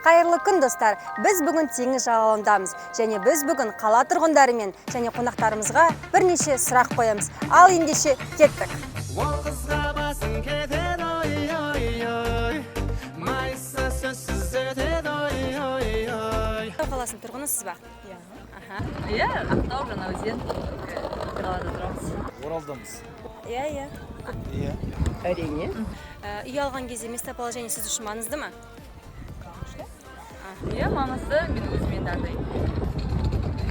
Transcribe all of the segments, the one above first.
Қайырлы күн, достар! Біз бүгін теңіз жағалауындамыз және біз бүгін қала тұрғындарымен және қонақтарымызға бірнеше сұрақ қоямыз. Ал ендеше кеттік. Ол қызға басың кетеді, ой, ой, ой, майысса сөзсіз өтеді, ой, ой, ой. Ақтау қаласының тұрғынысыз ба? Иә. Аха. Иә, Ақтау, Жаңаөзен қалада тұрамыз. Оралдамыз. Иә. Иә. Әрине. Үй алған кезде местоположение сіз үшін маңызды ма? Иә, маңызды. Мен өзім енді андай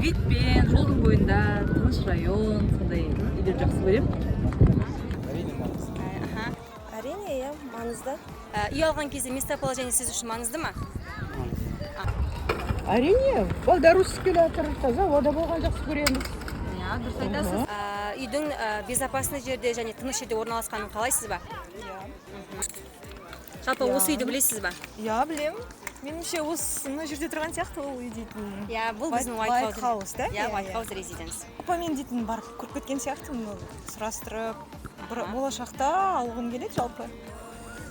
видпен, жолдың бойында, тыныш район, сондай үйлерді жақсы көремін. Әрине, маңызды. Аха. Әрине, иә, маңызды. Үй алған кезде местоположение сіз үшін маңызды ма? Әрине, балдар өсіп келе жатыр, таза ауада болған жақсы көреміз. Иә, дұрыс айтасыз. Үйдің безопасный жерде және тыныш жерде орналасқанын қалайсыз ба? Иә. Жалпы осы үйді білесіз ба? Иә, білемін. Меніңше, осы мына жерде тұрған сияқты ол үй дейтін. Иә, бұл біздің White White House, да? Иә, Иә, White иә. House Residence. Апамен дейтін барып көріп кеткен сияқтымын, сұрастырып. Бір болашақта алғым келеді жалпы.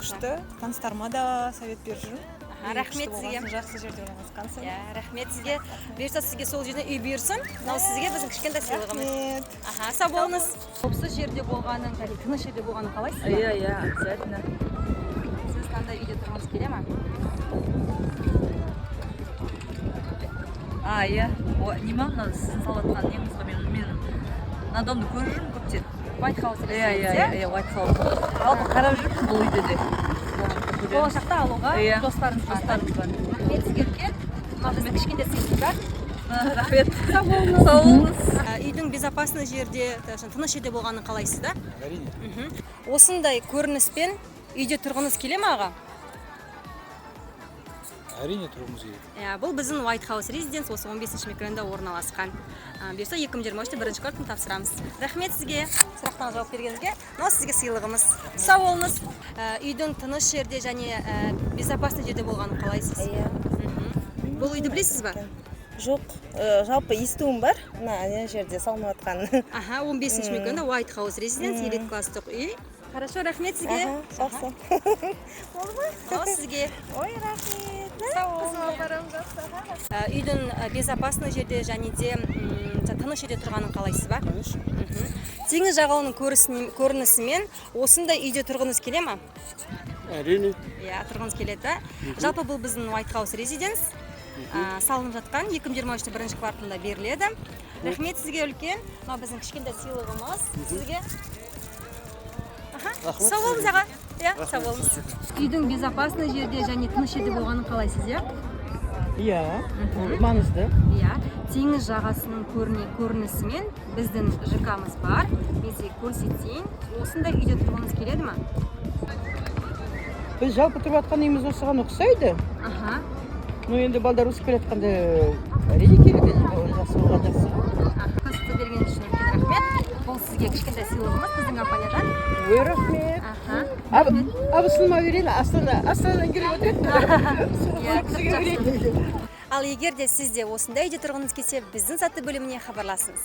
Күшті. Таныстарыма да совет беріп жүрмін. Аха, Үй рахмет күшті сізге. болған соң, жақсы жерде орналасқансың. Иә, рахмет сізге. Бұйырса, сізге сол жерден үй бұйырсын. Мынау сізге біздің кішкентай сыйлығымыз. Рахмет. Аха, сау болыңыз. Қауіпсіз жерде болғанын және тыныш жерде болғанын қалайсыз ба? Иә, обязательно. Сіз қандай үйде тұрғыңыз келе ма? А, иә. О, не ма, мынау сіздің салып жатқан неңіз ғой? Мен мына домды көріп жүрмін көптен. White House Иә. Residence, Иә. иә? Иә, White House. Жалпы қарап жүрмін бұл үйде де. Болашақта алуға Иә. жоспарыңыз бар. Жоспарымыз бар. Рахмет сізге үлкен. Мынау біздің кішкентай сыйлық бар. Рахмет. Сау болыңыз. Сау болыңыз. Үйдің безопасный жерде, тыныш жерде болғанын қалайсыз да? Әрине. Осындай көрініспен үйде тұрғыңыз келе ме, аға? Әрине, тұрғымыз келеді. Иә, бұл біздің White House Residence, осы 15 микрорайонда орналасқан. Бұйырса, 2023-те бірінші кварталын тапсырамыз. Рахмет сізге, сұрақтарға жауап бергеніңізге. Мынау сізге сыйлығымыз. Сау болыңыз. Үйдің тыныш жерде және безопасный жерде болғанын қалайсыз? Иә. Бұл үйді білесіз ба? Жоқ, жалпы естуім бар, мына ана жерде салынып жатқан. Аха, 15 микрорайонда White House Residence, элит класстық үй. Хорошо, рахмет сізге. Аха, жақсы. Болды ма? Мынау сізге. Ой, рахмет. Сау болыңыз. Апарам, жақсы. Аха. Үйдің безопасный жерде және де тыныш жерде тұрғанын қалайсыз ба? Конечно. Теңіз жағалауының көрінісімен осындай үйде тұрғыңыз келе ма? Әрине. Иә, тұрғыңыз келеді да. Жалпы бұл біздің White House Residence. Салынып жатқан, 2023 бірінші кварталында беріледі. Рахмет сізге үлкен. Мынау біздің кішкентай сыйлығымыз сізге. Аха, Рахмет сау болыңыз, сізге. Аға. Иә, сау болыңыз. Үйдің безопасный жерде және тыныш жерде болғанын қалайсыз, иә? Иә, маңызды. Иә, теңіз жағасының көрінісімен біздің ЖК-мыз бар. Мен сізге көрсетейін. Осындай үйде тұрғыңыз келеді ма? Біз жалпы тұрып жатқан үйіміз осыған ұқсайды. Ну, енді балдар өсіп келе жатқанда, әрине, келеді, жақсы болған жақсы. Көрсете бергеніңіз үшін үлкен рахмет. Бұл сізге кішкентай сыйлығымыз біздің компаниядан. Ой, рахмет. Абысыныма берейін, Астанадан келіп отыр еді. Иә, Сол кісіге берейін. Ал егер де сіз де осындай үйде тұрғыңыз келсе, біздің сату бөліміне хабарласыңыз.